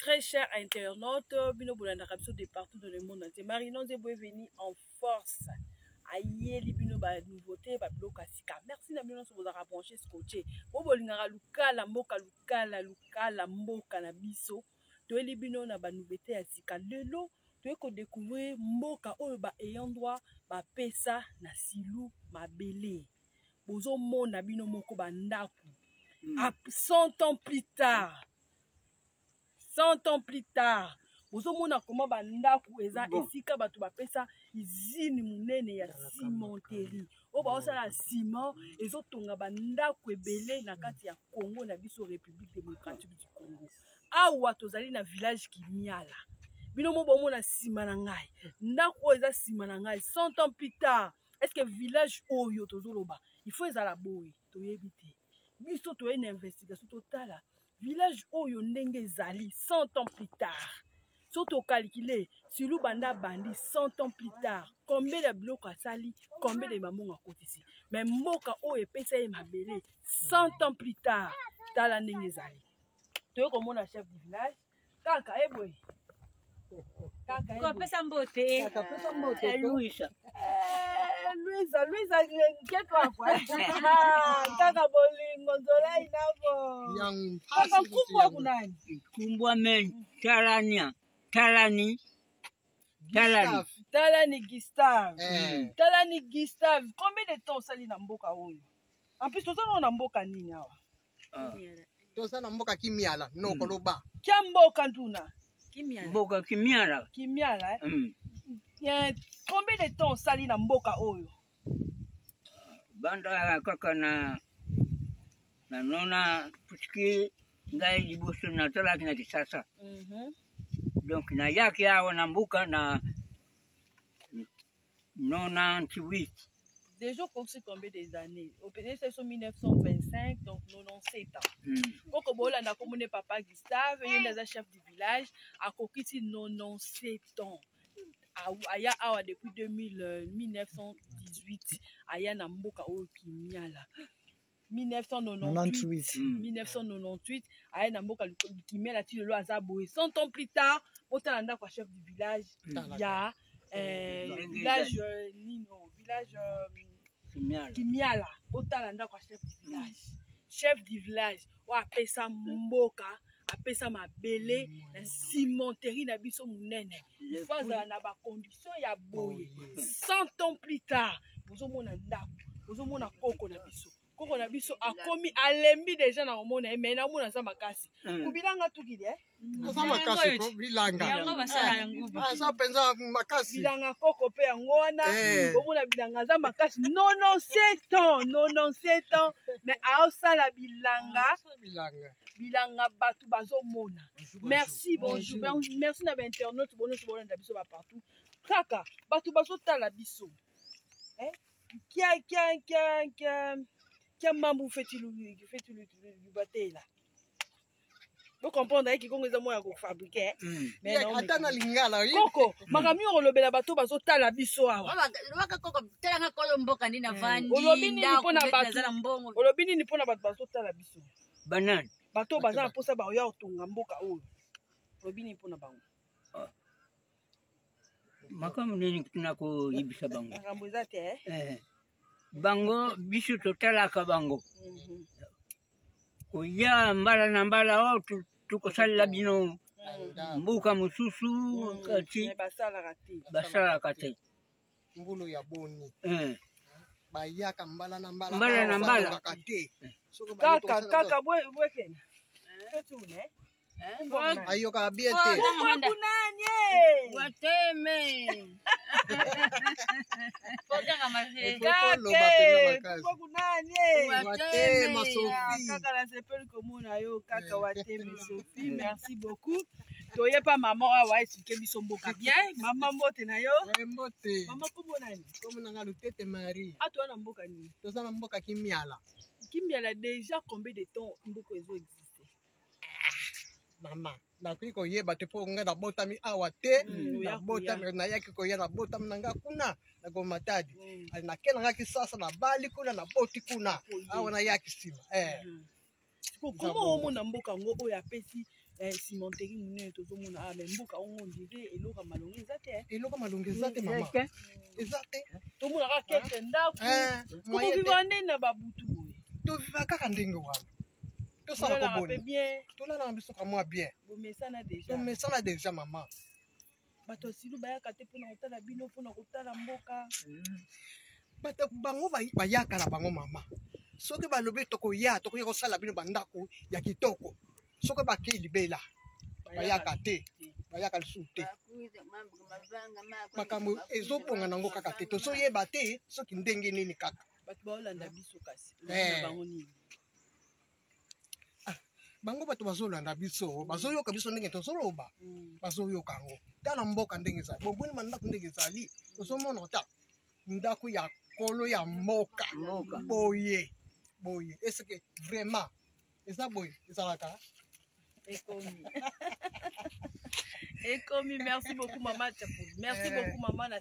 Très cher internaute, bino bolandaka biso de partout dans le monde entier. Marino Nzebo est venu en force. Ayeli bino ba nouveauté, ba biloko ya sika. Merci na bino nyonso bozalaka branché scotché. Bo bolingaka lukala mboka lukala lukala mboka na biso. Toyeli bino na ba nouveauté ya sika. Lelo toye ko découvrir mboka oyo ba ayant droit bapesa na Silu mabele. Bozomona bino moko ba ndako. 100 ans plus tard, 100 ans plus tard, bozomona koma bandako eza esika bato bapesa usine monene ya cimenterie oyo baosala ciment ezotonga bandako ebele na kati ya Congo na biso, République démocratique du Congo. Awa tozali na village Kimiala. Bino mo bomona nsima na ngai, ndako oyo eza nsima na ngai. 100 ans plus tard, est ce que village oyo tozoloba il faut ezala boye? Toyebi te. Biso toye na investigation, totala village oyo ndenge ezali 100 ans plus tard. So tocalculer Silu banda bandi, 100 ans plus tard, combien ya biloko asali, combien de mambongo akotisi? Mais mboka oyo epesa ye mabele, 100 ans plus tard, tala ndenge ezali. Toye komona chef du village kaka eboye. Kopesa mbote. Luisa. Luisa, Luisa nketwakwa kaka bolingo nzolai nabo kaka nkumbwa kunani. Kumbwa men talania talani talani. Talani Gustave. Talani Gustave, combien de temps osali na mboka oyo? En plus toza nao na mboka nini awa? Toza na mboka Kimiala, noko loba. Kia mboka ntuna. Mboka Kimiala. Kimiala, eh? Combien de temps osali na mboka oyo? Banda kaka na nanona, puisque ngai liboso nazalaki na Kisasa. Donc nayaki awa na mboka na 98. Déjà okoki combien des années? Opesa biso 1925, donc 97 ans. Koko bolanda komone papa Gustave, ye nde aza chef du village, akokisi 97 ans. Aya awa depuis 2000, 1918, aya na mboka oyo Kimiala 1998. 1998 aya na mboka Kimiala, ti lelo aza boye. 100 ans plus tard, botala ndako ya chef du village ya village nino, village Kimiala. Botala ndako ya chef du village, chef du village oyo apesa mboka, apesa mabele na cimenterie na biso monene. Faut azala na bacondition ya boye. 100 ans plus tard, bozomona ndako, bozomona koko na biso. Koko na biso akomi alembi deja na komona ye, mais namona aza makasi. Kubilanga tukili, eh? Aza makasi ko bilanga. Aza mpenza makasi. Bilanga koko mpe yango wana. Bomona bilanga, aza makasi. 97 ans, 97 ans, mais aosala bilanga. Bilanga, bato bazomona. Merci, bonjour, merci na bainternaute nyonso bolanda biso bapartout. Kaka bato bazotala biso, kia kia kia kia kia mambu feti lubatela. Bocomprendre ayeki kongo eza mwa ya kofabriquer. Ata na lingala. Koko, makambo oyo kolobela bato bazotala biso awa. Talanga kolo mboka nde navandi. Olobi nini mpona bato? Olobi nini mpona bato bazotala biso? Banani? Bato baza na mposa baoya kotonga mboka oyo, olobi nini mpona bango? Makambo nini tuna koyebisa bango? Makambo eza te. Bango biso totalaka bango koya mbala na mbala oyo tokosalela bino mboka mosusu, kasi basalaka te. Basalaka te. Mbulu ya boni bayaka mbala na mbala. Mbala na mbala. Te. Kaka kaka bwekena totune. Ayokaka bien te. Kunani? Wateme. Kunani? Watema Sophie. Kaka nasepeli komona yo kaka, Wateme Sophie, merci beaucoup. Toyepa mama awa expliquer biso mboka bien. Mama, mbote na yo. Mbote. Mama, kombo nani? Kombo nanga Lutete Marie. Atoa na mboka nini? Toza na mboka Kimiala. Kimiala, déjà combien de temps mboka ezo existe? Mama, nakoki koyeba te mpo ngai nabotami awa te. Nabotami, nayaki koya, nabotami na nga kuna na Gomatadi. Nake na nga Kisasa, nabali kuna, naboti kuna. Awa nayaki nsima. Koma omona mboka yango oyo apesi. Cimenterie monene tozomona awa, mais mboka ongo ondire eloko ya malongo eza te. Eloko malongo eza te, mama, eza te. Tomonaka keke ndako. Tokoviva ndenge na babutu boye? Toviva kaka ndenge wana, tosalaka boni? Tolalaka biso kamwa bien. Bomesana déjà. Tomesana déjà, mama. Bato ya silu bayaka te mpona kotala bino, mpona kotala mboka? Bato bango bayaka na bango, mama. Soki balobi tokoya, tokoya kosala bino bandako ya kitoko, soki bakei libela, bayaka te, bayaka lisusu te. Makambo ezobonga nango kaka te, tozoyeba te soki ndenge nini kaka. Bato baolanda biso, kasi bango nini? Bango bato bazolanda biso, bazoyoka biso ndenge tozoloba, bazoyoka yango. Tala mboka ndenge ezali, boboni bandako ndenge ezali, ozomona ta ndako ya kolo ya mboka boye boye. Est-ce vraiment eza boye ezalaka? Ekomi, ekomi. Merci beaucoup, mama Chapo. Merci beaucoup, mama na.